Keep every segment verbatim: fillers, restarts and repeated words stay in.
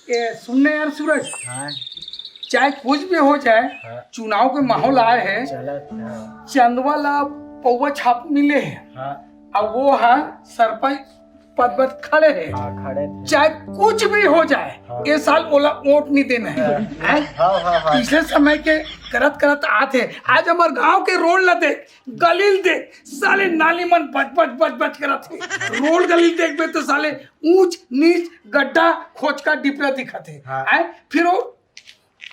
ए, सुन ना यार सूरज, हाँ। चाहे कुछ भी हो जाए, हाँ। चुनाव के माहौल आए हे, चलत, हाँ। चंदवा ला पौवा छाप मिले हे, हाँ। अब वो ह सरपंच पद पर खड़े हे, हाँ, खड़े थे। चाहे कुछ भी हो जाए, हाँ। ए साल ओला वोट नहीं देना हे, हाँ। हैं? हाँ, हाँ, हाँ। पिछले समय के करत करत आत हे, आज हमर गांव के रोड ला देख, गली ल देख, साले नाली मन बच बच बच बच करत हे। रोड गली ल देखबे तो साले ऊंच नीच, गड्ढा, खोचका, डिपरा दिखत हे। हाँ। हैं? फिर वो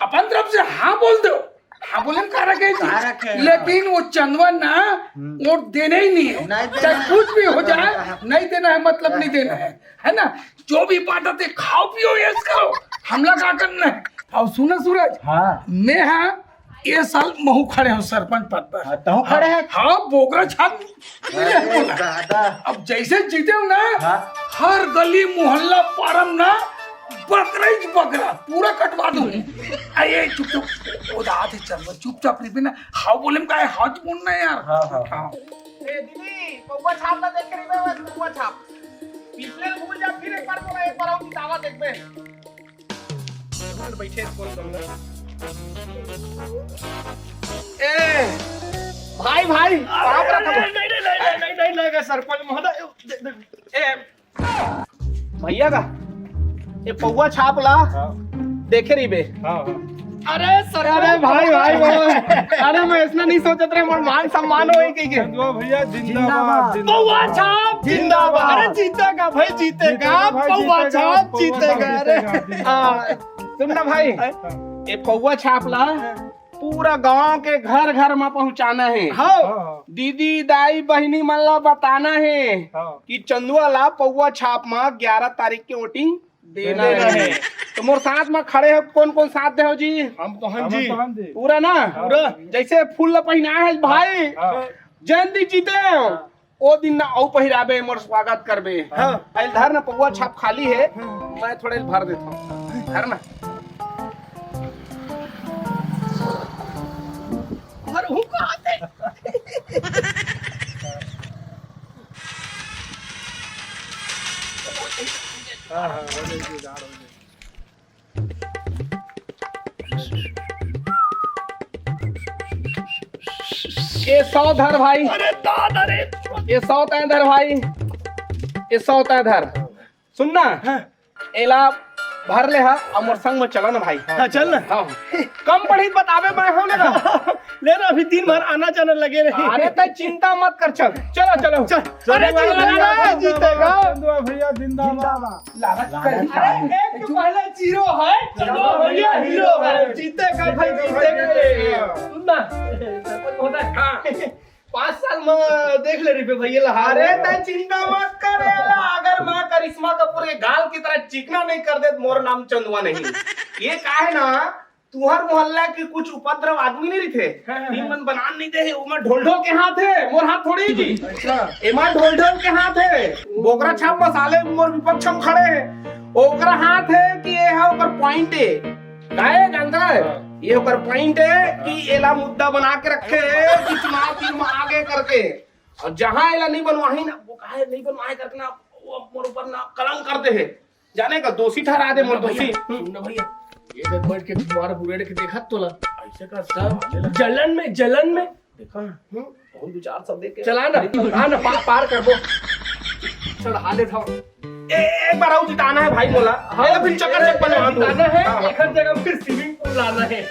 अपन तरफ से हाँ बोल दो, हाँ बोले में का रखे जी? का रखे? लेकिन वो चंदवा ना, हम्म। वोट देने ही नहीं है। नहीं देना चाहे है। कुछ भी हो जाए, हाँ। नहीं देना है, मतलब नहीं देना है, है ना? जो भी बांटत हे, खाओ पियो, ऐश करो, हमला का करना है? और सुना सूरज, हाँ। मैं हाँ ये साल महू खड़े हंव सरपंच पद पर। हाँ, तहूँ खड़े हस? हाँ, बोकरा छाप मिले हे अरे बोला। दादा। अब जइसे जीतेंव ना, हाँ। हर गली मोहल्ला पारम ना बकरा ही बकरा पूरा कटवा दूं। अरे चुप चुप, ओ दादा चल चुपचाप रहिबे ना, हाँ बोले में का हे, हाँ बोलना यार। हाँ, हाँ। हाँ। ए दीदी, पौवा छाप ला देख के रहिबे, पौवा छाप। पिछले भूल जा, फिर एक बार बोला, एक बार अउ जितावा देखबे। बैठे कौन कम ए, भाई, भाई, पाँव परत हँव। नहीं, नहीं, नहीं, नहीं, नहीं, नहीं, नहीं, सरपंच महोदय, दे, दे, ए, भैया का, ये पौवा छाप ला, हाँ। देखे रहिबे। हाँ, हाँ। अरे सर, अरे भाई, भाई, भाई। अरे मैं ऐसना नहीं सोचत रहे, मोर मान सम्मान होई कहिके। चंदवा भैया जिंदाबाद, जिंदाबाद। जिंदाबाद। पौवा छाप जिंदाबाद। अरे जीतेगा भाई, जीतेगा। जीतेगा भाई, पौवा जीतेगा, छाप पौवा छाप जीतेगा। अरे जीतेगा, जिंदाबाद। हाँ, सुन ना भाई, हाँ। ये पौवा छाप ला पूरा गांव के घर घर में पहुंचाना हे। हाँ। हाँ। दीदी दाई बहिनी मन ला बताना हे हाँ। कि चंदवा ला पौवा छाप में ग्यारह तारीख के वोटिंग देना देना हे। हे। तो मोर साथ में खड़े हो, कौन कौन साथ दे हो जी? हम तो हन हम जी। तो हन जी। पूरा ना? हाँ। पूरा। जैसे फूल ला पहिनाए हे भाई, हाँ। जयंती जीते हो, हाँ। ओ दिन ना अउ पहिराबे, मोर स्वागत करबे। हाँ। अइल धर ना, पौवा छाप खाली हे, हाँ। मैं थोड़े भर देथँव। धर ना। अरे हूँ कहाँ थे? हाँ, हाँ, हो जाएगी, उधार हो जाएगी। ये सौ धर भाई। अरे दादा रे। ये सौ तैं धर भाई। ये सौ तैं धर। सुन ना। हाँ। एला भर ले हा, अउ मोर संग में चला ना भाई। हाँ, चल ना। हाँ। कम पढ़ी त बताबे मैं हँव ना। ले ना, अभी दिन भर आना जाना लगे रही। अरे तैं चिंता मत कर, चल। चलो, चलो। चल। अरे चलो, जीतेगा, चलो, जीतेगा। चंदवा भैया जिंदाबाद। जिंदाबाद। लागत कर। अरे, एक तो पहले जीरो है, चलो भैया हीरो है, जीतेगा भाई, जीतेगा। सुन ना, सरपंच महोदय, हाँ। पाँच साल में देख ले रहिबे भैया ला, हाँ। अरे, तैं चिंता मत कर, एला अगर मैं करिश्मा कपूर के गाल की तरह चिकना नहीं कर दे, तो मोर नाम चंदवा नहीं। ये का है ना, तुहर मोहल्ला के कुछ उपद्रव आदमी नहीं रहिथे, हाँ, हाँ, हाँ। मन बनान नहीं दे हे, ओमा ढोल ढोल के हाथ हे, मोर हाथ थोड़ी जी। अच्छा। एमा ढोल ढोल के हाथ हे, बोकरा छाप मसाले मोर विपक्ष में खड़े हे, ओकरा हाथ हे कि ये हे ओकर पॉइंट हे। काहे जानता है? हाँ। ये ओकर पॉइंट हे कि एला मुद्दा बना के रखे हे कि चुनाव चिन्ह में आगे करके, अउ जहाँ एला नहीं बनवाही ना, वो काहे नहीं बनवाए करके ना, वो मोर ऊपर ना कलंक कर दे हे। जाने का दोषी ठहरा दे मोर दोषी। सुन ना भैया, ये देख बैठ के तुम्हारा बुरेड़ के देखत तोला। ऐसे का सब जलन में, जलन में। देखा, हम्म, बहुत विचार सब देख के। चला ना, आ ना, पा-, पार करबो। चढ़ा देथँव। ए, एक बार अउ जिताना हे भाई मोला। हाँ, ए, फिर चक्कर चक्कर में हाथ जिताना हे, हाँ, हाँ। एक हर जगह फिर swimming pool लाना हे।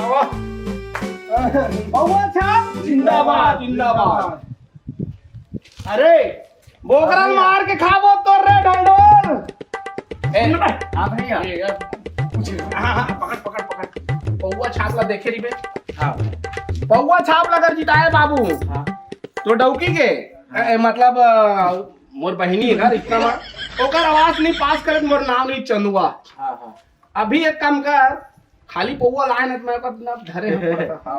आवा। पौवा छाप जिंदाबाद, जिंदाबाद। अरे, बोकरा ल मार के खाबो तोर रे ढोलढोल। ए, हाँ भैया। ए, यार, कुछ, हाँ, हाँ, पकड़, पकड़, पकड़। पौवा छाप ला देखे रहिबे। हाँ। पौवा छाप ला अगर जिताए बाबू, हाँ। तो डौकी के, हाँ। ए, मतलब, अ, मोर बहिनी हे ना रिश्ता में, ओकर आवास नहीं पास करे, मोर नाम नहीं चंदुआ। हाँ, हाँ। अभी एक काम कर, खाली पौवा लाए ना, तो मैं ओकर ना धरे हँव। हाँ।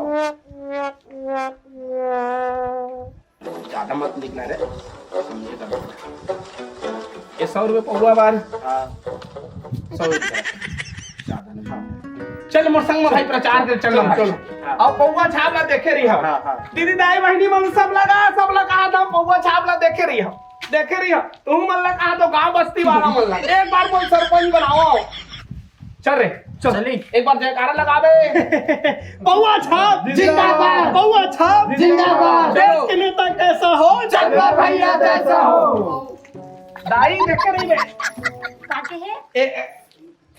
ज्यादा मत निकला रे। ये सौ रुपये पौवा बार। हाँ। सौ रुपये। ज्यादा नहीं। हाँ। चल मोर संग में भाई प्रचार कर, चल ना भाई। चल। हाँ। अउ पौवा छाप ला देखे रहिहा। हाँ, हाँ। दीदी दाई बहिनी मन सब लगा, सब लगा था पौवा छाप ला देखे रहिहा। देखे रहिहा। तुम मन लगा तो गाँव बस दीवाना मन ला एक बार मोला सरपंच बनाओ। चल रे, चल। चली। एक बार जयकारा लगाबे। पौवा छाप जिंदाबाद। पौवा छाप जिंदाबाद। देश के नेता कैसा हो? चंद्रा भैया जैसा हो। दाई देखे रहिबे। का कहे? ए, ए,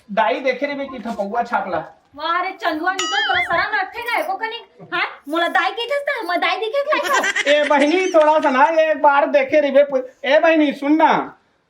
दाई देखे रहिबे कि था पौवा छाप ला। वाह रे चंदुआ, नहीं तो तोला शरम रखथे ना एको कनी। हाँ, मोला दाई कहिथस त मैं दाई दिखे के लायक हूँ। ए बहिनी, थोड़ा सा ना एक बार देखे रहिबे। ए बहिनी, सुन ना,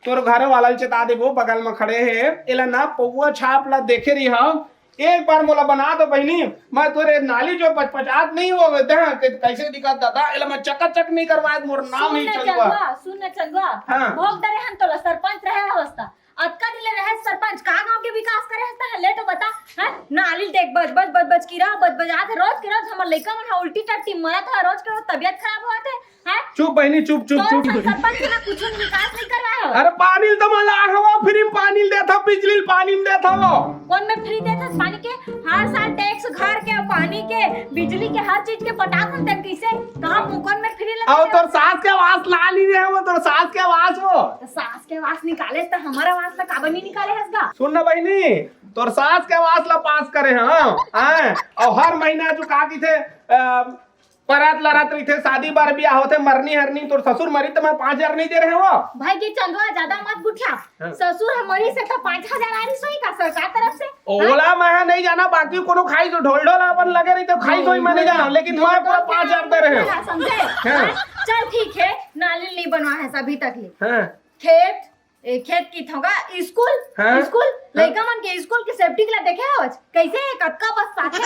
तोर घर वाला ल चेता देबो, बगल में खड़े हे, एला ना पौवा छाप ला देखे रही हम। एक बार मोला बना दो बहिनी, मैं तोरे नाली जो पचपचात नहीं हो गए, देख के कैसे दिखत दादा, एला मैं चकाचक नहीं करवाए, मोर नाम सुन ही ना चंदुआ। चंदुआ, सुन ना चंदुआ, हाँ। भोग डरे हन तोला, सरपंच रहे हवस त, अतका दिन ले रहे सरपंच, का गांव के विकास करे हस त, ले तो बता, हैं? नाली देख बज बज बज बज कीरा बज बजात हे, रोज के रोज हमर लइका मन ह उल्टी टट्टी मरत हे, रोज के रोज तबियत खराब होत हे, हैं? चुप बहिनी, चुप, चुप, तोर चुप। स-, सरपंच से ना कुछ विकास नहीं करवाए हो। अरे पानी ल तो मैं लाए हवं, free म पानी ल देत हवं, बिजली ल पानी म देत हवं। कौन में free देत हस पानी के? हर साल tax घर के, पानी के, बिजली के, हर चीज के पटात हन, तब कैसे? कहाँ मु-, कौन में free ल अउ देत हस? तोर सास के आवास ला ली रे, वो तोर सास के आवास वो। तो सास के आवास निकाले त हमर आवास ला काबर नहीं निकाले हस गा? सुन ना बहिनी, तोर सास के आवास ला पास करे हवं, हैं? अउ हर महीना जो का कहिथे, अ, परत लरत रहिथे, शादी बर बियाह होथे, मरनी हरनी, तोर ससुर मरी त मैं पाँच हजार नहीं दे रहे हो? भाई जी चंदुआ, ज्यादा मत गुठिया। हाँ। ससुर ह मरी से त पाँच हजार आ रही सोई का सरकार तरफ से? ओला मैं ह नहीं जाना, बाकी कोनो खाई जो ढोल ढोल अपन लगे रही तो खाई सोई मैं नहीं जाना, लेकिन मैं पूरा पाँच हजार दे रहे हो। समझे? हाँ। हाँ? चल ठीक है, नाली नहीं बनवा है अभी तक ले। हाँ। खेत, ए, खेत की थोगा, स्कूल, हाँ। स्कूल, हाँ। लइका मन के स्कूल के सेफ्टी ला देखे हवच? कैसे कतका बस साथे?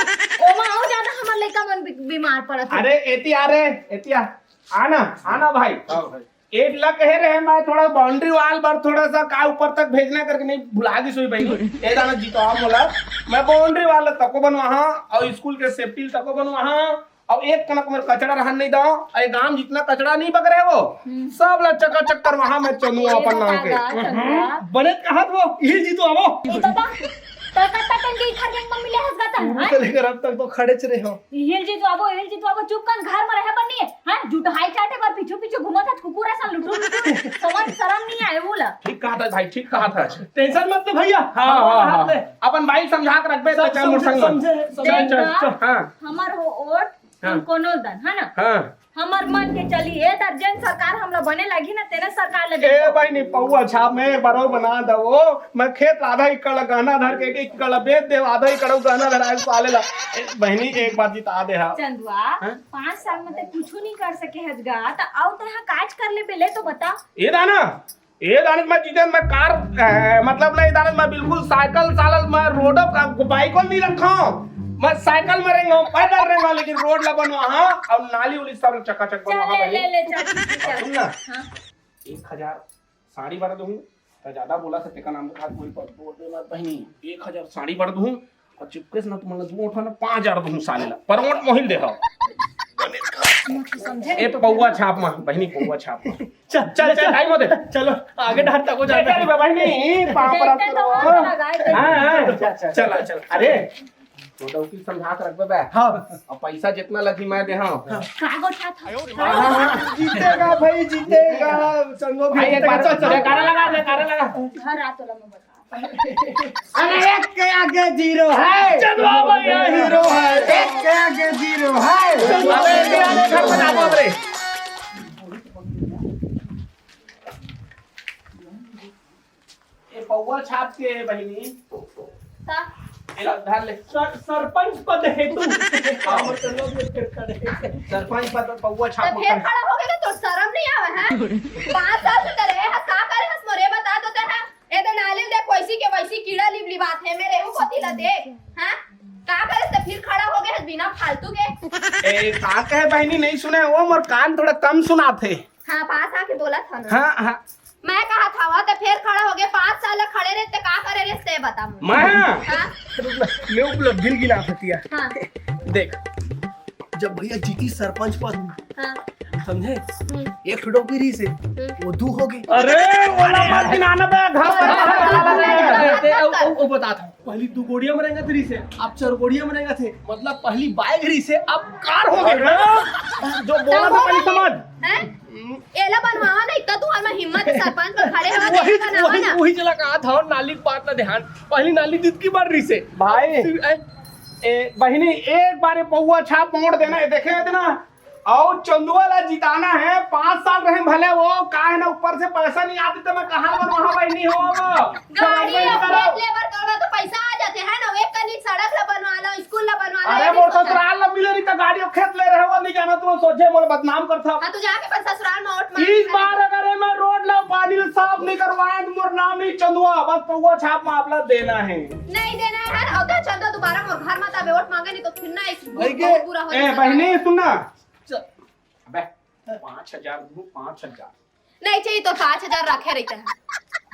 ओमा अउ ज्यादा हमर लइका मन बी-, बीमार पड़त हे। अरे, एती आ रे, एती आ। आना, आना भाई। हाँ भाई। एक ला कहे रहे, मैं थोड़ा boundary wall बर थोड़ा सा का ऊपर तक भेजना करके नहीं भुला दी सोई भाई। ए दाना जी तो आप बोला, मैं boundary wall तको बनवाहा अउ स्कूल के सेफ्टी तको बनवाहा। अउ एक कनक मेर कचरा रहन नहीं दव। ए गांव जितना कचरा नहीं बगरे वो, हम्म। सब ला चकाचक करवाहा मैं चंदुआ ये अपन नाम बता के। गा, चंदुआ। बने कहत वो, ये जी तो आवो। ये तो बा, तो कत्ता टन के इखर गैंग में मिले हस गा तन, शुरू हैं? से लेकर अब तक तो खड़े च रहे हो। हिल जी तो आबो, हिल जी तो आबो, चुप कन घर में रहे बन्नी, हैं? जुटहाई चाटे बर पीछू पीछू घूमत हस कुकुर असन लुटुर लुटुर, समझ शरम नहीं आए उला। ठीक कहा था भाई, ठीक कहा था। Tension मत ले भैया, हाँ, हमारा हाँ, हाथ हाँ। ले। अपन भाई समझा के रखबे, सब तो चल समझे, मुर्संग। समझे, समझे। चल, चल, चल। हाँ। हमर हो ओट हाँ। हम कोनो दन, है ना? हाँ। हमर मन के चली, ए दर्जन सरकार हमला बने लगी ना, तेने सरकार ले ए देखो। भाई, नहीं पौवा छाप में बरो बना दो। मैं खेत आधा एकड़ गहना धर के, एक एकड़ बेच दे, आधा एकड़ गहना धराए साले ला। ए, बहिनी, एक बार जिता दे हा। चंदुआ, हाँ? पाँच साल में ते कुछ नहीं कर सके हस गा, त आउ ते हा काज कर ले बेले तो बता। ए दाना, ए दाने मैं जीते मैं कार, ए, मतलब नहीं दाने मैं बिल्कुल साइकिल सालल मैं रोड का बाइक नहीं रखा। मैं साइकिल में रेंगा, पैदल रेंगा, लेकिन रोड ला बनवा, हाँ, और नाली उली सब चकाचक बनवा, चल, हाँ ले, भाई। ले, ले, चल, ठीक है, चल। सुन ना, हाँ। एक हजार साड़ी बर दूँ, तो ज्यादा बोला से तेका नाम के साथ कोई पर बोल दे मत बहिनी। एक हजार साड़ी बर दूँ, और चिपकेस ना तुमन ला दू ओठा ना पाँच हजार दूँ साले ला। पर ओठ मोहिल दे हो। समझे ए, नहीं तो पौवा छाप मा, बहिनी, पौवा छाप मा। चल, चल, चल, चल। टाइम होते। चलो, आगे डहर तको चल, जाना। चल, बहिनी, पाँव पर देखते तो रखो। और लगा दे। हाँ, हाँ। चल, चल, चल। चला, चला। अरे, तो डौकी समझा के रखबे बे। हाँ। अब पैसा जितना लगी मैं दे, हाँ। हाँ। का गोठा था? हाँ, हाँ, हाँ। जीतेगा भाई, जीतेगा। संगो भाई, भाई, एक बार चल, चल। जयकारा लगा, जयकारा लगा। घर आ तो लगा बता। अरे एक के आगे जीरो है। चंदुआ भैया हीरो है। एक के आगे जीरो है। अबे, अबे, अबे, घर पे जाओ, अबे। ये पौवा छाप के बहिनी। का? एला धर ले। सर-, सरपंच पद हेतु। हाँ। हमर चंदुआ भी फिर खड़े। सरपंच पद पर पौवा छाप तो फिर होता है। खड़ा हो गया तो शर्म नहीं आवे है? पाँच साल से करे है, का करे हस मोरे बता दो ते है। ए दे नाली देख, वैसी के वैसी कीड़ा लिप लिबात हे, मेरे वो कोती ला देख, हाँ? का करे से फिर खड़ा हो गए हस बिना फालतू के? ए, का कहे बहिनी, नहीं सुने, वो मोर कान थोड़ा कम सुनात हे। हाँ, पास आके बोला था ना। हाँ, हाँ। मैं कहा था, वहाँ ते फिर खड़ा हो गए, पाँच साल खड़े रहे ते का करे रहे ते बता मुझे। मैं? हाँ? रुक ना, मैं उपलब्धि गिना सकती है। हाँ। देख, जब भैया जीती सरपंच पद, हाँ। समझे? हम्म। एक ठो डौकी रहिसे, हम्म। वो दू हो गए। अरे, ओला मत गिनाना बे, घर पर अरे, अरे, अरे, अरे, अरे, अरे, ओ, ओ, ओ, बता था। पहली दू गोड़िया में रेंगत रहिसे, अब चार गोड़िया में रेंगत हे। मतलब, पहली बाइक रहिसे, अब कार हो गए। अरे, जो बोला था, पहली समझ। हैं? एला बनवावा ना, इतना तुंहर में हिम्मत हे, सरपंच बर खड़े हो, वही एला बनावा वही ना। वही चला कहा था, नाली के बात ना ध्यान। पहली नाली जितकी बार रही से भाई। ए, ए, बहिनी, एक बार ये पौवा छाप मोड़ देना है, देखे है ना। और चंदुआ ला जिताना है, पाँच साल रहे भले वो, का है ना, ऊपर से पैसा नहीं आती तो मैं कहाँ बनवाहा बहिनी हो वो। गाड़ी समझ में और नहीं आ रहा। खेत लेबर करवा तो पैसा आ जाते हैं ना, एक कनी सड़क ला बनवा लो, स्कूल ला बनवा लो, अरे ये मोर सब ससुराल ला मिले रही तो गाड़ी और खेत ले रहे हो, नहीं जाना तुम सोचे मोर बदनाम करता। हाँ, तो जाके अपन ससुराल में वोट मांग इस ले। बार अगर ये मैं रोड ला पानी ला साफ नहीं करवाए तो मोर नाम नहीं चंदुआ, बस पौवा छाप में आप ला देना है। नहीं देना है हर, और तो चंदुआ दोबारा मोर घर मत आवे, वोट मांगे नहीं तो फिर ना एक भाई बहुत के, बुरा हो ए, जाता है। बहिनी सुन ना। चल। अबे, पाँच हजार दूँ, पाँच हजार। नहीं चाहिए तो पाँच हजार रखे रहते हैं।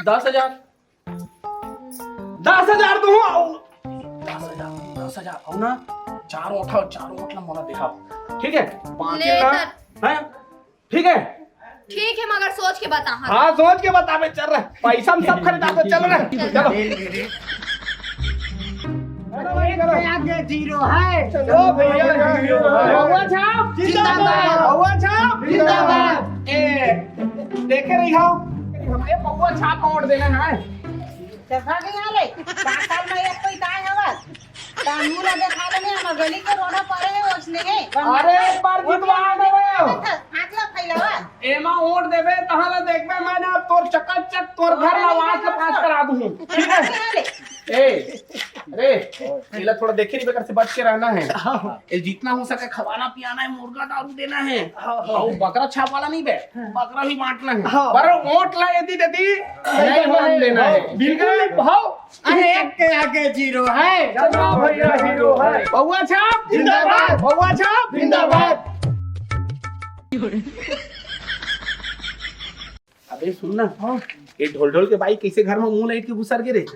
दस हजार। दस हजार दूँ, आओ। दस हजार, दस हजार, आओ ना। चार ओठा, चार ओठ ला मोला दिखाओ। ठीक है? पाँच ले ना। तर। हैं? ठीक है? ठीक है, मगर सोच के बता, हाँ। हाँ, सोच के बता, मैं चल रहा। पैसा हम सब खरीदा, तो चल रहा। चलो। आगे जीरो है। चलो भैया, जीरो है। पौवा छाप जिंदाबाद। पौवा छाप जिंदाबाद। ए, देखे रही हो, हमारे पौवा छाप वोट देना है। देखा गया रे, पाँच साल में एक कोई काय हवा? तानू ला देखा ले, हम गली के रोड पर है, ओसने है। अरे, एक बार जितवा दे रहे हो। हाथ ला फैलावा। एमा वोट देबे, तहाँ ला देखबे, मैं ना तोर चकाचक तोर घर ला वास ला पास करा दूँ। ठीक है? ए, अरे, एला थोड़ा देखे रहिबे कर से बच के रहना है। हाँ। ए, जितना हो सके खवाना पियाना है, मुर्गा दारू देना है। हाँ, हाँ। और बकरा छाप वाला नहीं बे, बकरा भी बांटना है। हाँ। पर वोट ला यदि देती, नहीं होने देना है। बिल्कुल नहीं भाव। अरे, एक के आगे जीरो है। चलो भैया, हीरो है। पौवा छाप जिंदाबाद। पौवा छाप जिंदाबाद। अबे सुन ना, हाँ। ये ढोल ढोल के बाई कैसे घर में मुंह लइट के घुसर गे रे?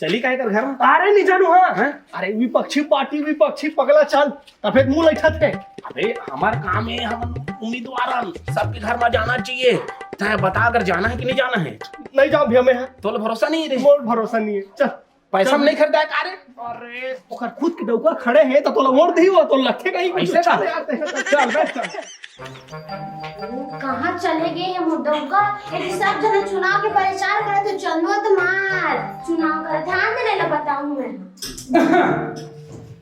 चली काय कर घर में? अरे नहीं जानू, हाँ। हैं? अरे विपक्षी पार्टी, विपक्षी पगला चल, तब फिर मुंह लइठत है। अबे हमार काम है, हम उम्मीदवार हन, सबके घर में जाना चाहिए। तय बता अगर जाना है कि नहीं जाना है? नहीं जाओ भैया, मैं है। तोला भरोसा नहीं है रे? मोर भरोसा नहीं है, चल। पैसा में नहीं खरीदा है का रे? अरे, ओकर खुद के डौका खड़े हे, त तोला वोट देही, वो तो लखे कहीं कुछ। ऐसे चल। चल, चल, चल, चल। कहाँ चले गए ये मोर डौका? यदि सब जने चुनाव के प्रचार करे तो चंदुआ तो मार। चुनाव का ध्यान देने ला बताऊं मैं।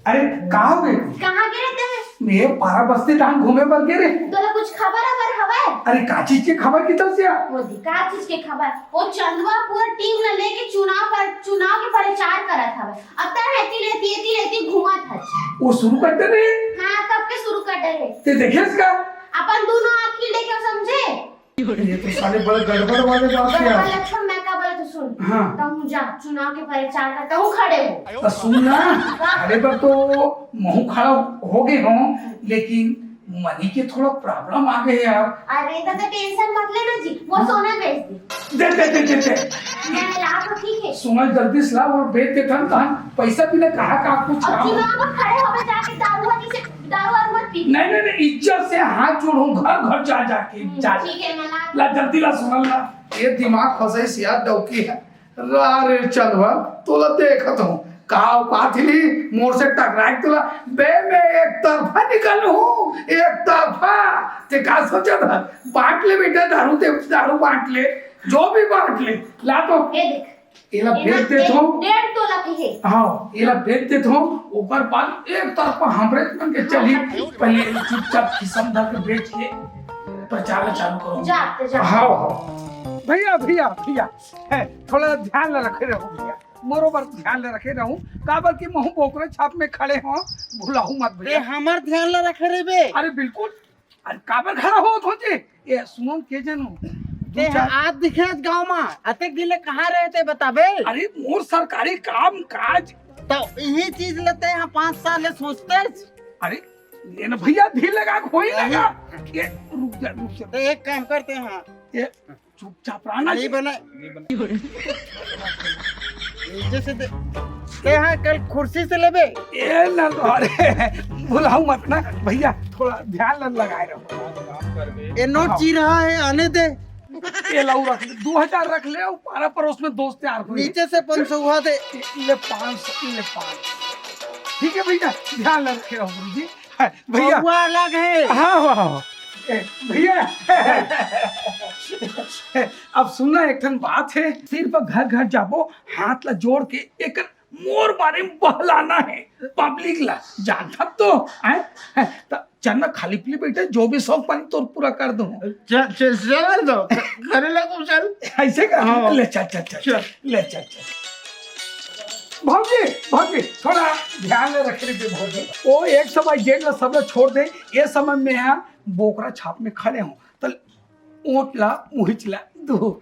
अरे, का हो गए? कहाँ गिरे ते? मैं पारा बस्ती डांग घूमे बर गे रे। तोला कुछ खबर अबर हवय? अरे, का चीज के खबर की तरफ से आ? वो दी, का चीज के खबर? वो चंदवा पूरा टीम ला लेके चुनाव पर, चुनाव के प्रचार करत हवय। अब तक एती लेती, एती लेती घूमत हच। वो शुरू कर दे रे। हाँ, कब के शुरू कर दे रे? ते देखे इसका? अपन दोनों आँखी देखे समझे? ये तो साले बड़े गड़बड़ वाले बात है यार। गड़बड़ लक्षण मैं का बोले तो सुन। हाँ। तहूँ जा, चुनाव के प्रचार कर, तहूँ खड़े हो। तो सुन ना, हाँ। अरे पर तो महू खड़ा हो गए हो, लेकिन मनी के थोड़ा प्रॉब्लम आ गए यार। अरे तो, तो टेंशन मत लेना जी, वो हाँ। सोना बेच दे। दे, दे, दे, दे, दे। मैं ला तो ठीक है। सोना जल्दी से ला और बेच दे, धन, धन, पैसा भी ना कहा का कुछ और काम। चुनाव में खड़े होवे जाके दारू वाली से दारू वारू मत पी। नहीं, नहीं, नहीं, इज्जत से हाथ जोड़ूं, घर, घर जा, जाके, हम्म, जा। ठीक है, मैं ला ला, जल्दी ला, सुन ला। ये दिमाग फंसे से यार, डौकी है। रा रे चंदवा, तोला देखत हूँ। का औकात ही नहीं, मोर से टकराए तोला। बे, मैं एक तरफा निकल हूँ, एक तरफा। ते का सोचा था? बांट ले बेटा, दारू ते, दारू बांट ले, जो भी बांट ले, ला तो। ये देख, एला एला बेच देत एक हो। डेढ़ तोला के हे। हाँ, एला बेच देत हो, ओकर बाद एक तरफा हमरे मन के चली। हाँ, हाँ। पहले चुपचाप किसम धर के बेच के प्रचार ला चालू करो। जा, जा। हाँ, हाँ। भैया, भैया, भैया, है, थोड़ा ध्यान ला रखे रहो भैया, मोरो बर ध्यान ला रखे रहूं, काबर कि महू बोकरा छाप में खड़े हो, भुलाहू मत ते भैया। हमर ध्यान ला रखे रहिबे। अरे बिल्कुल, अरे काबर खड़ा हो थो जी? ए सुमन के जन हो? ते दू चार आज दिखे आज गांव मा, अतेक दिन ले कहाँ रहे ते बताबे? अरे मोर सरकारी काम काज। तो यही चीज लेते हैं पाँच साल ले सोचते। अरे ये ना भैया, धीर लगा, कोई अरे। लगा। ये रुक जा, रुक जा। तो एक काम करते हैं। ये चुपचाप रहना नहीं जी। बना। जैसे ते, ते हाँ कल कुर्सी से लेबे। ए ना, अरे, बुलाऊ मत ना भैया, थोड़ा ध्यान लग लगाए रहो। ये नोट हाँ। ची रहा है, आने दे। ये लाऊ रख ले, दो हजार रख ले, और पारा पड़ोस में दोस्त यार कोई। नीचे से पाँच सौ हुआ दे। ले पाँच सौ, ले पाँच सौ। ठीक है भैया, ध्यान रखे रहो गुरु जी। हाँ, भैया। बउआ अलग है। हाँ, हाँ, हाँ। ए, भैया, अब सुनना, एक ठन बात हे, सिर्फ घर घर जाबो, हाथ ला जोड़ के एक मोर बारे में बहलाना हे पब्लिक ला, जानथस तो, हैं? त चल ना, खाली पीली बइठे, जो भी शौक पानी तोर पूरा कर दूं। चल, चल, चल दो, करे ला कुछ चल। अइसे का? हाँ। ले चल, चल, चल, चल। ले चल, चल। भौजी, भौजी, थोड़ा ध्यान ले रखे रहिबे भौजी। ओ एक समय जेन ला सब ला छोड़ दे, ए समय में हा बोकरा छाप में खड़े हों। त ओट ला, मुहिच ला, दू।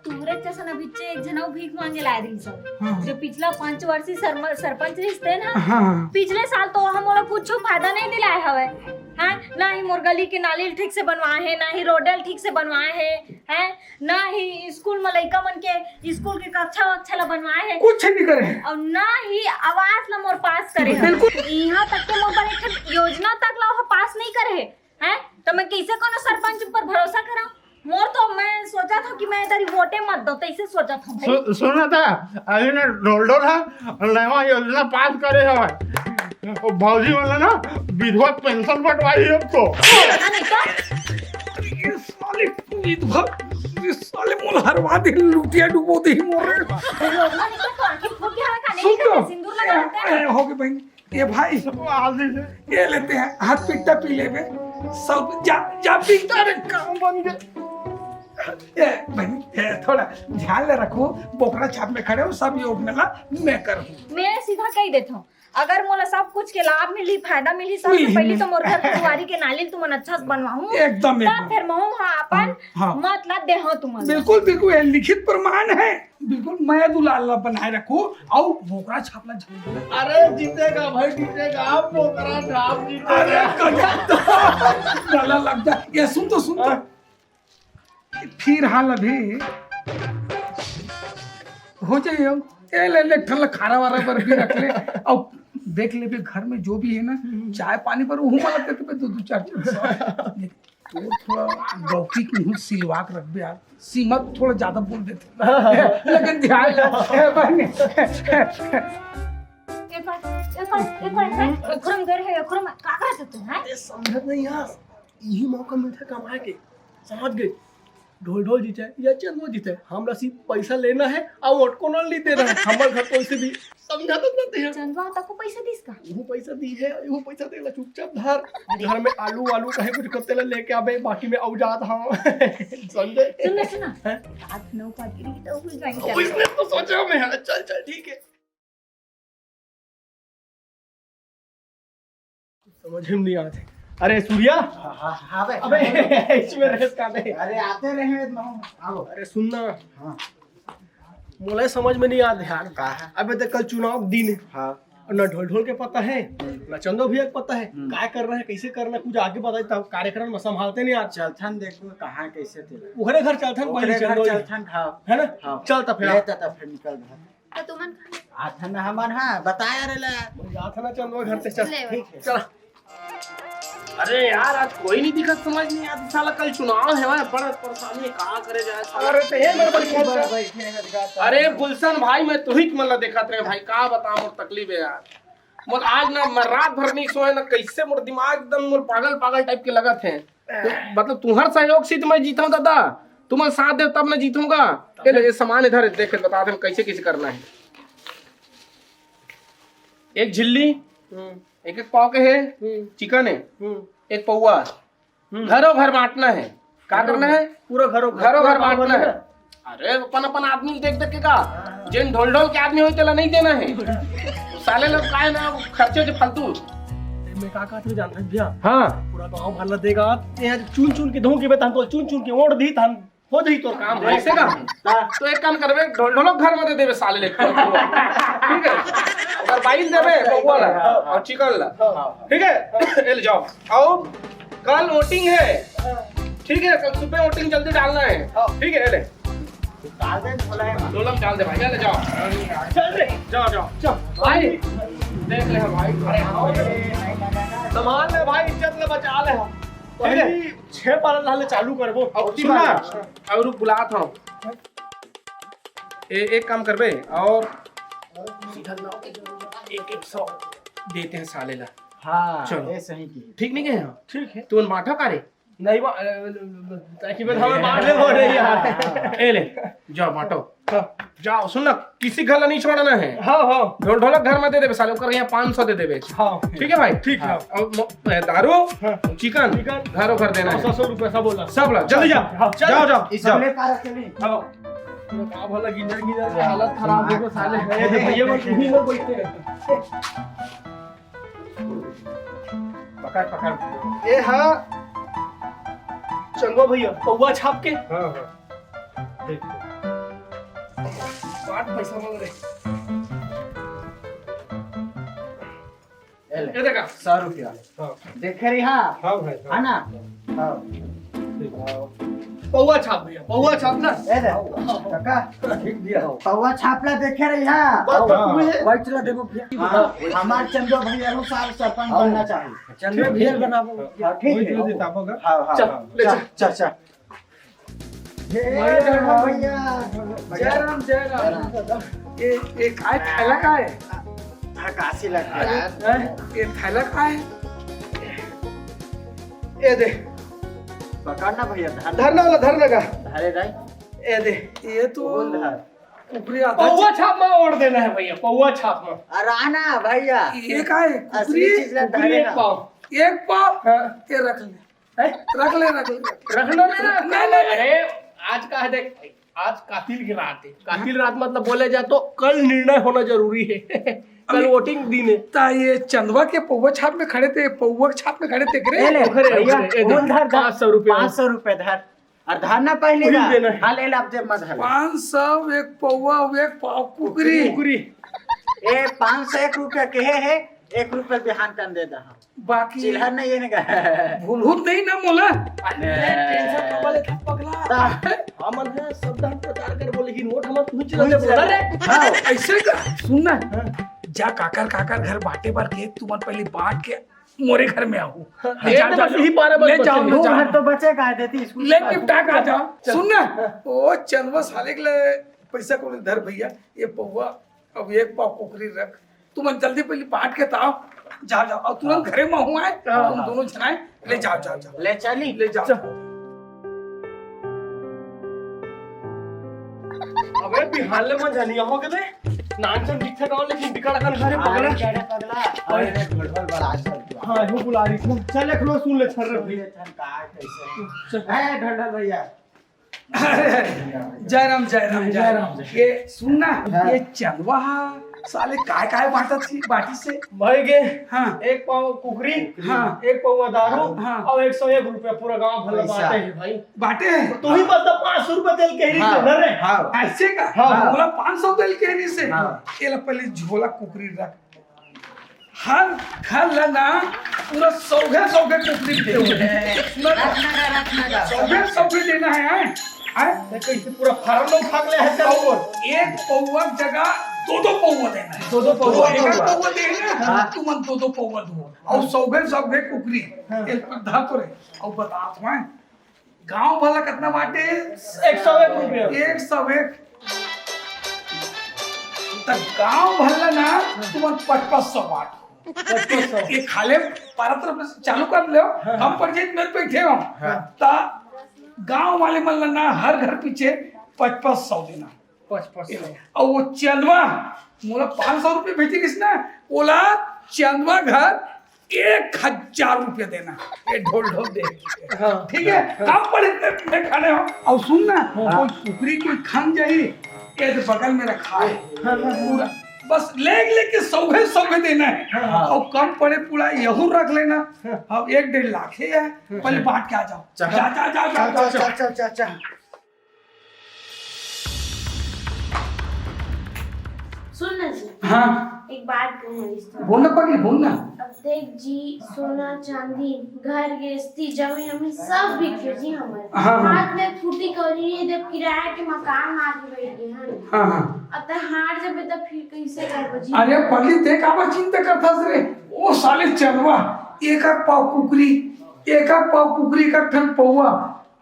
तुहरे जइसन अभी एक झन अउ भीख मांगे ला आय रहिस हे। हाँ। जो पिछला पांच वर्षी सरम-, सरपंच रहिस तेन ना, हाँ, हाँ। पिछले साल तो हम ओला कुछू फायदा नहीं दिलाए हवय। हाँ, ना ही मोर गली के नाली ठीक से बनवाए हे, ना ही रोडल ठीक से बनवाए हे, हैं? ना ही स्कूल में लइका मन के स्कूल के कक्षा वक्षा ला बनवाए हे। कुछ नहीं करे हे। अउ ना ही आवास ला मोर पास करे हे। बिल्कुल। इहाँ तक के मोर बर एक ठन योजना तक ला ओह पास नहीं करे हे। हैं? त मैं कइसे कोनो सरपंच ऊपर भरोसा करंव? मोर तो मैं सोचत हंव कि मैं इधर वोटे मत दो, तइसे सोचत हंव भाई। सु-, सुना था, अभी ना ढोलढोल हा नवा योजना पास करे हवय। वो भौजी वाला ना विधवा पेंशन बंटवाई अब तो। हाँ, नहीं तो? ये साले विधवा, ये साले मोला हरवा दे, लुटिया डुबो दे मोर। योजना नहीं तो, तो आंखें फूट गया है, काने सुन नहीं तो। करते, सिंदूर लगा देते हैं। ए, हो गए बहन। ए भाई, सब आदमी से। ये लेते हैं, हाथ पिट्टा पी लेबे, सब जा, जा पिट्टा रे, काम बन गए। ए बहन, ए, थोड़ा ध्यान ले रखो, बोकरा छाप में खड़े हो, सब योजना ला मैं करूँ। मैं सीधा कही देता हूँ, अगर मोला सब कुछ के लाभ मिली, फायदा मिली, सबसे मिली, पहली मिली। तो मोर घर के दुआरी के नाली ल तुमन अच्छा से बनवाहूँ, एकदम, तब एकदम। फिर महूँ हा अपन हाँ, हाँ। मत ला देहूँ तुमन ला। बिल्कुल, बिल्कुल, ये लिखित प्रमाण है। बिल्कुल, मैं दुलार ला बनाए रखो, अउ बोकरा छाप ला झन भूलो। अरे जीतेगा भाई, जीतेगा, आप बोकरा छाप जीतेगा। अरे गजब, गला लग जा। ये सुन तो, सुन तो। हाँ। फिर हाल अभी हो जाए, हम ए ले, ले, ठल्ला खारा वारा पर भी रख ले, अउ देख ले भी घर में जो भी है ना, हम्म। चाय पानी पर वो मला देते पे दो, दो चार, चार सौ। तो थोड़ा गौकी की हूँ सिलवा के रख दे यार, सीमा तो थोड़ा ज्यादा बोल देते। लेकिन ध्यान रख, ए, बहन। एक बार, एक बार, एक बार, एक बार, एकरो में घर है, एकरो में का करत हस तैं, हैं? अरे समझत नहीं यार, यही मौका मिलता कमाए के, समझ गए? ढोलढोल जीते या चंदवा जीते, हमरा सिर्फ पैसा लेना है अउ वोट कोनो नहीं देना है। हमर घर तो वैसे भी समझा तो देते हैं। चंदवा तको पैसा दिस का? वो पैसा दी है, वो पैसा देला चुपचाप धर। घर में आलू वालू कहे कुछ करते ला लेके आबे, बाकी में अउ जात हाँ। समझे? सुन ना, सुन ना। हैं? रात नौ बज रही तो हो जाएंगे। ओ, इसने तो सोचा मैं, हाँ, चल, चल, ठीक है। कुछ समझ में नहीं आत हे। अरे सूर्या, हाँ, हाँ, हाँ बे। अबे, इसमें रहे का नहीं? अरे आते रहे हैं, आओ। अरे सुन ना, हाँ। मोला समझ में नहीं आत हे यार। का है? अबे देख, कल चुनाव के दिन है। हाँ। अउ ना ढोलढोल के पता है, हम्म। ना चंदो भैया के पता है। हम्म। काय करना है, कैसे करना है, कुछ आगे बताई तब कार्यक्रम में संभालते नहीं यार। चलथन देखो कहाँ कैसे तेला। ओकरे घर चलथन ओकरे पहले घर चंदो जी। चलथन, हाँ। है ना? हाँ। चल तब फिर। ले त, तब फिर निकल घर। तो तुमन कहाँ? आथन हमन, हाँ, बताया रे ला। जाथन चंदवा घर से, चल। ले ठीक है। चल। अरे यार, आज कोई नहीं दिखत, समझ नहीं आत साला, कल चुनाव है, बड़ा परेशानी है, का करे जाए साला। अरे तो ये मेरे बड़ी फोन कर। अरे गुलशन भाई, मैं तुही के मन ला देखत रहे भाई, का बताओ मोर तकलीफ है यार। मोर आज ना, मैं रात भर नहीं सोए ना, कैसे मोर दिमाग एकदम मोर पागल पागल टाइप के लगत है। तो, मतलब तुम्हार सहयोग से तो मैं जीता हूँ दादा, तुम्हार साथ दे तब मैं जीतूंगा। ये ले, ये सामान इधर है, देख के बता दे कैसे कैसे करना है। एक झिल्ली, हम्म। एक एक पाव के है, हम्म। चिकन है, हम्म। एक पौवा। हम्म। घरों घर बांटना है। का करना है? पूरा घरों घर, घरों पूरा घर गाँव बांटना है। अरे अपन अपन आदमी देख देख के का, जेन ढोलढोल के आदमी होई तेला नहीं देना है। साले लोग काय ना खर्चे जो फालतू। मैं का कहत हूँ जानत हस भैया? हाँ। पूरा गाँव भर ला देगा। ते आज चुन चुन के धोखे बे तन तो चुन चुन के वोट दी तन हो जाई तोर काम। ऐसे का? हाँ। तो एक काम करबे, ढोलढोल घर में दे देबे साले ले। ठीक है? अउ बाइल देबे, पौवा ला, अउ चिकन ला। ठीक है? ए ले जाओ। अउ कल वोटिंग है। ठीक है, कल सुबह वोटिंग जल्दी डालना है। ठीक है, ए ले। डाल दे, ढोला है। ढोलक डाल दे भाई, ए ले जाओ। चल रे। जाओ, जाओ। चल। भाई, देख ले भाई। अरे, आओ रे। संभाल ले भाई, इज्जत ले बचा ले। ठीक है? भाई, छह पाला डालने चालू करबो। अब सुन ना, अब रुक, बुलात हूँ। ए-, एक काम करबे, अउ सीधा ना, एक एक सौ देते हैं साले ला। हाँ, चलो। ये सही की। ठीक नहीं कहे? ठीक है। तू बांटो का रे? नहीं बा-, अ, ताकि मैं हमें बांट ले बोल रही यार। ए ले, जाओ बांटो। हाँ। जाओ, सुन ना, किसी घर ला नहीं छोड़ना है। हाँ, हाँ। ढोल ढोलक घर में दे देबे साले, ओकर यहाँ पाँच सौ दे देबे। हाँ। ठीक है भाई? ठीक है। हाँ। अब म-, ए, दारू, हाँ। Chicken, chicken. घरों घर देना है। सौ, सौ रुपया सब बोला। सब ला, जल्दी जाओ। हाँ, चल। जाओ, जाओ, इस जाओ। अगले पारा चली। हाँ। पूरा का भला गिंजर गिंजर के हालत खराब हो गया साले। हाँ। ए, भैया, वो तू ही लोग बैठते हैं। पकड़, पकड़। ए हा, चंदवा भैया, पौवा छाप के। हाँ, हाँ। ठीक है। बात पैसा मांग रहे। ये ले। ये देखा? सौ रुपया। हाँ। देखे रही, हाँ? हाँ भाई, हाँ। है ना? हाँ। ठीक। पौवा छाप भैया, पौवा छाप ना। ए दे, काका, ठीक दिया हो। पौवा छापला देखे रही, हाँ? बात तो हाँ। हुई है। वही चला देखो भैया। हाँ, हमार चंदो भैया वो साल सरपंच हाँ। बनना चाहिए। चंदो भैया बनाबो। हाँ, ठीक वही है। चला दे, तापो का। हाँ, हाँ, चल, हाँ। ले चल, चल। चल, चल। हे भैया, भैया। जय राम, जय राम। जय राम। ये, ये काय थैला का है? धकासी लग गया यार। हैं? ये थैला का है? ये दे। पकड़ ना भैया, धर। धरना वाला, धरना का। धरे दाई। ये दे। ये तो बोल धर। ऊपरी आधा पौवा छाप में ओढ़ देना है भैया, पौवा छाप में। अरे आना भैया। ये का है? असली कुकरी, चीज ला कुकरी धरे एक ना। पाव। एक पाव? हाँ। ये रख ले। हैं? रख ले, रख ले। रखना नहीं, रखना नहीं, नहीं। अरे, आज का है, देख भाई, आज कातिल की रात है। कातिल रात मतलब बोले जाए तो कल निर्णय होना जरूरी है। कल अरे, वोटिंग दिन है। ता ये चंदवा के पौवा छाप में खड़े थे, पौवा छाप में खड़े थे, करे? ले, ले, ओखरे, भैया, ओखरे, ए, बोल धर, धर। पाँच सौ रुपये। पाँच सौ रुपये धर। और धरना पहले वही ना। देना है। हाँ, ले ले, आप जेब में धर। पाँच सौ, एक पौवा, एक पाव कुकरी। कुकरी। ए, पाँच सौ एक रुपया कहे है, एक रुपया बिहान कन दे दहा। बाकी चिल्हर नहीं है ना का? भूलहुत नहीं ना मोला। अरे, टेंशन ना वाले था पगला। ता। हमन है सब धन प्रचार कर बोले कि नोट हमन तुही चला दे बोला रे। हाँ। ऐसे का? सुन ना। हाँ। जा काकर काकर घर बांटे बर के तुमन पहले बांट के मोरे घर में आहू। हाँ, ले एक जा, तो जा, बस यही जा। बारह बस ले बचे जाओ, हैं। ले दो जाओ। घर तो बचे का है, देती स्कूल ले का। निपटा के आ जाओ। चल। सुन ना, ओ चंदवा साले के ले पैसा को धर भैया, ये पौवा, अब एक पाव कुकरी रख, तुमन जल्दी पहले बांट के ताओ, जा जाओ, और तुरंत हाँ। घरे में हुआ है, हाँ, तुम हाँ। दोनों जनाए, ले जाओ, जाओ, जाओ। ले चली? ले जाओ। चल। अबे बिहान ले मन जानी हो गए बे। नान सन दिखथे गाँव लेकिन बिकट अकन घर है हाँ, पगला। अरे, अरे, पगला। अरे, अरे, ढोल, ढोल बड़ा आजकल तो। हाँ, वो बुला रही थी। चल, एक लो सुन ले, छर्र सुन भी। ले, छन का है, कैसे है? चल। है, ढोल, ढोल भैया। अरे, जय राम, जय राम, जय जय राम। राम। ये सुन ना, हाँ। ये चंदवा हा, साले काय काय बांटत थी, बाटी से? भाई के हाँ। एक पाव कुकरी, हाँ। एक पौवा दारू हाँ। और एक सौ एक रुपया पूरा गांव भर पैसा। बांटे है भाई। बांटे है? तो ही बस पाँच सौ रुपया तेल कह रही हाँ, थी ना रे। हाँ। ऐसे का? हाँ। बोला पाँच सौ तेल कह रही से। हाँ। ये ला पहले झोला कुकरी रख। हर घर ला ना पूरा सौघे सौघे कुकरी देते हैं। सुना ना? रखना का, रखना का। सौघे सौघे देना है, हैं? हैं? देखो, इसे पूरा फार्म लोग भाग ले हैं, चलो बोल। एक पौवा जगह दो दो पौवा देना है। दो दो पौवा। एक एक पौवा। पौवा देना, हाँ। तुमन दो दो पौवा दो। और सौघे सौघे कुकरी, हाँ। एक पर धर तो रहे। और बता तो मैं, गांव वाला कितना बांटे? एक सौ एक रुपया। एक सौ एक। त गांव भर ला ना, तुमन पचपन सौ बांट। पचपन सौ। ये खाले पारा तरफ से चालू कर ले, हाँ। हम पर जीत मेरे बैठे हो। हाँ। ता गांव वाले मन ला ना, हर घर पीछे पचपन सौ देना। पचपन सौ। और वो चंदवा, मोला पाँच सौ रुपये भेजी किस ना, ओला चंदवा घर एक हजार रुपया देना, ये ढोल ढोल दे। हाँ। ठीक है, हाँ। कम पड़े इतने में खड़े हो। और सुन ना, हाँ। कोई कुकरी कोई खान जाई, ये तो बगल में रखा है। हाँ, हाँ, हाँ। पूरा, बस लेग लेके सौघे सौघे देना है। हाँ। और कम पड़े पूरा यहू रख लेना। हाँ। अब एक डेढ़ लाख है, हाँ। पहले बांट के आ जाओ। चल। जा, जा, जा, जा, चल, जा, चल, जा। चल, चल, चल, चल। सुन ना जी, हाँ। एक बात कहूँ इस तरह। बोल ना पगली, बोल ना। अब देख जी, सोना चांदी, घर गृहस्थी, जमीन अमीन सब बिक गए जी हमारे। हाँ, हाँ। हाथ में फूटी कौड़ी नहीं, जब किराया के मकान में आके बैठ गए हैं। हाँ, हाँ। अब तो हार जबे तो फिर कैसे करबो जी? अरे पगली, ते काबर चिंता करथस रे? ओ साले चंदवा, एक एक पाव कुकरी, एक एक पाव कुकरी, एक एक ठन पौवा,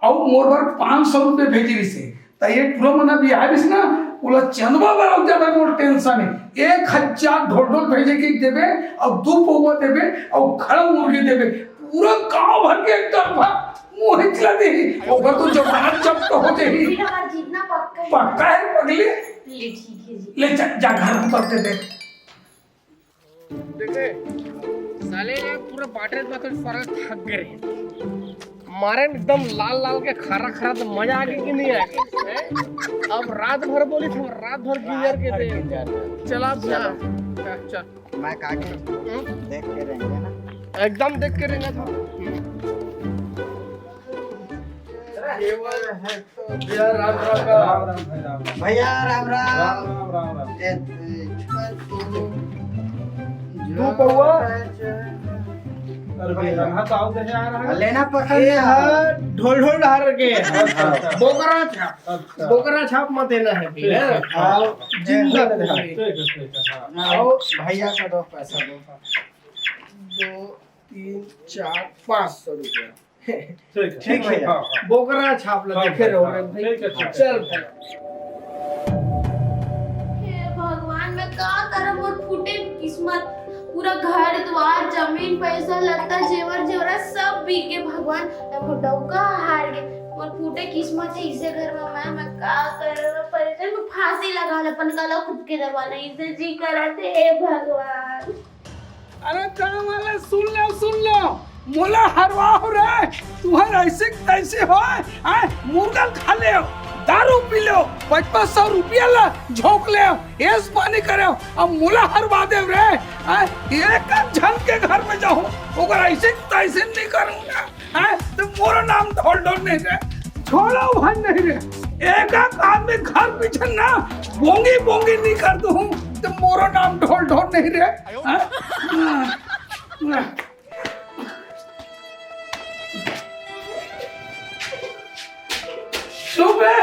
अउ मोर बर पाँच सौ रुपये भेजे रिहिसे। त ये टूरा मन अभी आए रिहिस ना, ओला चंदवा बर अउ ज्यादा मोर टेंशन हे। एक हजार ढोल ढोल भेजे के देबे, अउ दू पौवा देबे, अउ खड़ा मुर्गी देबे। पूरा गांव भर के एक तरफा मोहित ला देही। ओकर तो जमानत जब्त हो जाही। फिर हमार जीतना पक्का है। पक्का है पगली। ले ठीक है जी। ले जा, जा घर में पक्के दे। देखे, साले ना पूरा बाटे बाटे सारा थक गए। मारे एकदम लाल लाल के खरा खरा तो मजा आ गया कि नहीं आ गया, हैं? अब रात भर बोली था, रात भर गिंजर के दे। चला, चला। हाँ, चल। मैं का के हम्म? देख के रहेंगे ना। एकदम देख के रहना था। भैया राम राम राम। भैया राम राम। राम राम राम राम। ए, ए, दू पौवा। अरे भैया, यहाँ तो आओ तो यहाँ आ रहा है। लेना पसंद ए, है। हाँ, ढोल ढोल डहार के। अच्छा, अच्छा। बोकरा छाप। अच्छा। बोकरा छाप मत देना है भैया। ठीक है। आओ, जिंदा दे दे। ठीक है, ठीक है, हाँ। आओ, भैया का दो पैसा दो। दो, तीन, चार, पाँच सौ रुपया। ठीक है, ठीक है। हाँ, हाँ। बोकरा छाप ला हाँ, देखे रहो हाँ, रे भाई। ठीक है, ठीक है। चल भाई। हे भगवान, मैं का करब, मोर फूटे किस्मत। पूरा घर द्वार, जमीन, पैसा, लत्ता, जेवर जेवरा सब बिक गे भगवान। एको डौका हार गे। मोर फूटे किस्मत हे इसे घर में, मैं, मैं का करब, मैं परेशान, मैं फांसी लगा ले, अपन गला खुद के दबा ले, इसे जी करत हे, हे भगवान। अरे गाँव वाले सुन लो, सुन लो, मोला हरवाओ रे, तुहर ऐसे तैसे होय, आय, मुर्गा खा ले, दारू पी ले, पचपन सौ रुपया ला झोंक ले, ऐश पानी करे, अब मोला हरवा देव रे, आय, एक झन के घर में जाहूँ, ओकर ऐसे तैसे नहीं करूँगा। हैं? तो मोरो नाम ढोल ढोल नहीं रे, छोड़ो भाई नहीं रे। एक एक आदमी घर पीछे ना बोंगी बोंगी नहीं कर दूँ, तो मोरो नाम ढोल ढोल नहीं रे। हैं? सुबह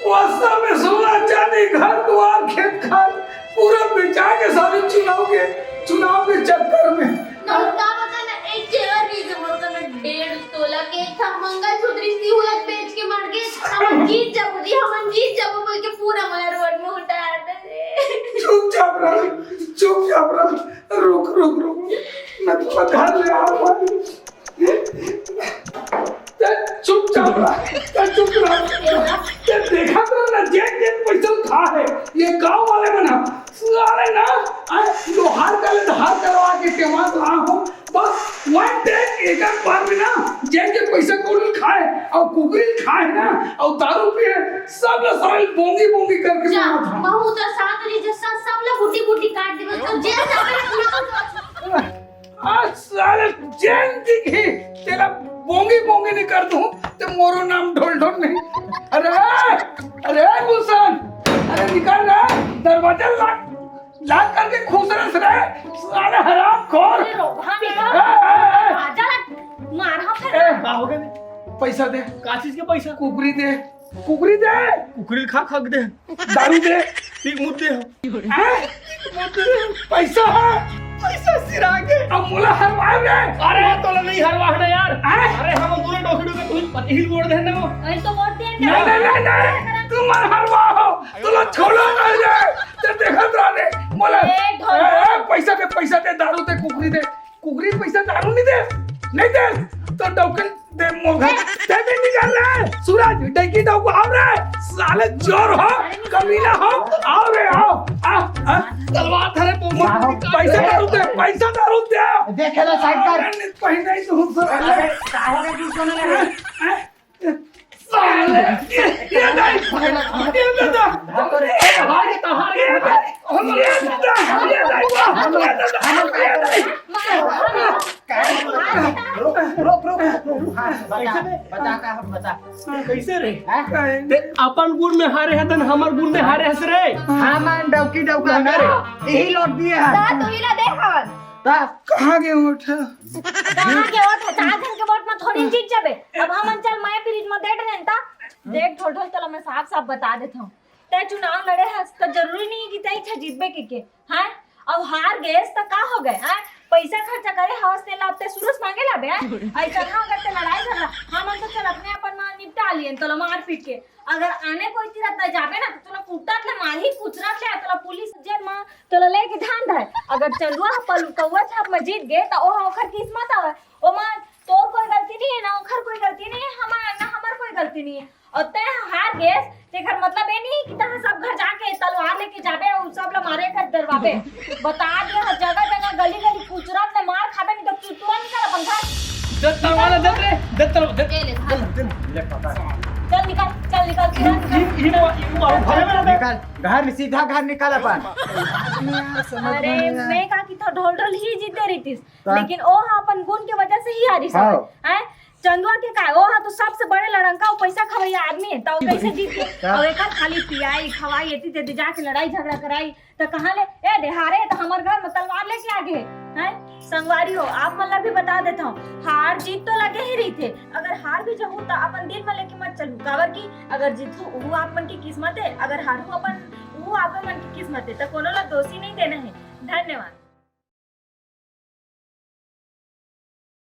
वस्ता में सोना चांदी, घर द्वार, खेत खार, पूरा बेचा के सारे चुनाव के, चुनाव के चक्कर में। तो का पता ना, एक जेवर नहीं जरूरत ना डेढ़ तोला के एक ठा मंगलसूत्र इसी हुलत बेच के मर गए, हमन जीत जाबो जी, हमन जीत जाबो बोल के पूरा मोला रोड में उतार दे। चुपचाप रह, चुपचाप रह, रुक, रुक, रुक, मैं तो घर ले आऊँ। ते चुपचाप रह, ते चुप रह। ते देखत रह ना, जेन जेन पैसा खा हे, ये गांव वाले मन ह, सारे ना, आ, लोहार का ले धार करवा के टेमा तो आ हो, बस one take एक एक बार में ना, जेन जेन पैसा कौड़ी खाए, अउ कुकरी खाए ना, अउ दारू पिए, सब ला सारे बोंगी बोंगी करके जा, मारत ह। महू तो साथ रही, जे सब, सब ला बुटी बुटी काट देबे, तो जेल जाबे ना, पूरा आज साले जेन दिखही, तेला बोंगी बोंगी नहीं कर दूँ, ते मोरो नाम ढोल ढोल नहीं। अरे, अरे गुलशन, अरे निकल रे, दरवाजा लॉक, लॉक करके घुस रहे रे, साले हरामखोर। अरे रोहा नहीं ए, ए, ए। राजा ला मारा फिर। ए, का हो गया? पैसा दे। का चीज के पैसा? कुकरी दे, कुकरी दे। कुकरी खा खक दे। दारू दे। पीक मुत दे। हैं? पैसा है? पैसा सिरा के। अब मोला हरवाए रे। अरे, तोला नहीं हरवाहना यार। हैं? अरे, हम दूनो डोकरी डोकरी तुम पति ही वोट देने वो। अरे, तो वोट दिया नहीं, क्या? नहीं, नहीं, नहीं। तुम मत हरवाओ। तोला छोड़ो नहीं रे। ते देखत रह रे। मोला ए, ढोल। ए, ए, पैसा दे, पैसा दे, दारू दे, कुकरी दे। कुकरी पैसा दारू नहीं दे। नहीं दे। तो डौकन दे मोघा, ते भी निकल रहा है। सूरज, डंकी डाकू, आओ रे। साले चोर हो, कमीना हो, आओ रे, आओ। आ, आ। तलवार धरे, पैसा दारू दे, पैसा दारू दे। देखे ना, साइड कर। अरे, नहीं, पहले ही तो हूँ, सर। अरे, का हो गया, क्यों सुन रहे हैं? साले, ये, ये नहीं, ये दादा। अरे, हार गया, हार गया। ये दादा, ये दादा, ये दादा। रुक, रुक, रुक, रुक, हाँ, बता, कैसे रे? बता, का हम बता। कैसे रे? हैं? ते अपन गुण में हारे है, तन हमर गुण में हारे हस रे। हाँ, मान डौकी डौका ना रे। यही लौट दिए हैं। ता तू ही ना दे हवन। ता कहाँ के वोट है? कहाँ के वोट है? चार जन के वोट में थोड़ी जीत जाबे। अब हमन चल मैं फ्रिज में देट रेन ता। देख ढोल ढोल, तोला मैं साफ साफ बता देत हूँ। तै चुनाव लड़े हस, तो जरूरी नहीं है कि तै इच्छा जीतबे के, के। हैं? अब हार गेस त का हो गए, हैं? पैसा खर्चा करे हवस, तेला अब ते सुरस मांगे लाबे, हैं? ऐसा ना अगर ते लड़ाई झगड़ा, हमन तो चल अपने अपन मा निपटा लिए, तोला मार पीट के। अगर आने कोई तीर त जाबे ना, त तोला कुटत ले मारही, कुचरत ले, तोला पुलिस जेल म तोला लेके धान धाय। अगर चंदुआ ह पल-, पौवा छाप म जीत गे, त ओहा ओखर किस्मत हवय। ओमा तोर कोई गलती नहीं है, ना ओखर कोई गलती नहीं है, हमार, ना हमार कोई गलती नहीं है। और तैं हार गेस, तेकर मतलब ये नहीं कि तैं सब घर जाके तलवार लेके जाबे और सब ला मारे कर डरवाबे। बता दिया, जगह जगह, गली गली कुचरत ले मार खाबे, नहीं तो चुतुआ निकल अपन घर। दे तलवार, दे रे, दे तलवार, दे। ले ले, हाँ। दे, दे, ले पकड़। चल निकल, चल निकल, तुरंत निकल। निकल, घर में सीधा घर निकल अपन। अरे, मैं का कि तो ढोल ढोल ही जीते रहितिस, का? लेकिन ओ ह अपन गुण के वजह से ही हारिस हाँ। हवय, हैं? चंदुआ के का, ओ ह तो सबसे बड़े लड़ंका, ओ पैसा खवैया आदमी है, त ओ कैसे जीत गे? का? और एकर खाली पियाई, खवाई, एती तेती जाके लड़ाई झगड़ा कराई, त कहाँ ले? ए, डेहारे, त हमर घर में तलवार लेके आ गे, हैं? संगवारी हो, आप मन ला भी बता देता हूँ, हार जीत तो लगे ही रहिथे। अगर हार भी जाहू, त अपन दिल में लेके मत चलू, काबर कि अगर जीतहू, वो आप मन की किस्मत है, अगर हारहू अपन, वो आप मन की किस्मत है, त कोनो ला दोषी नहीं देना है। धन्यवाद।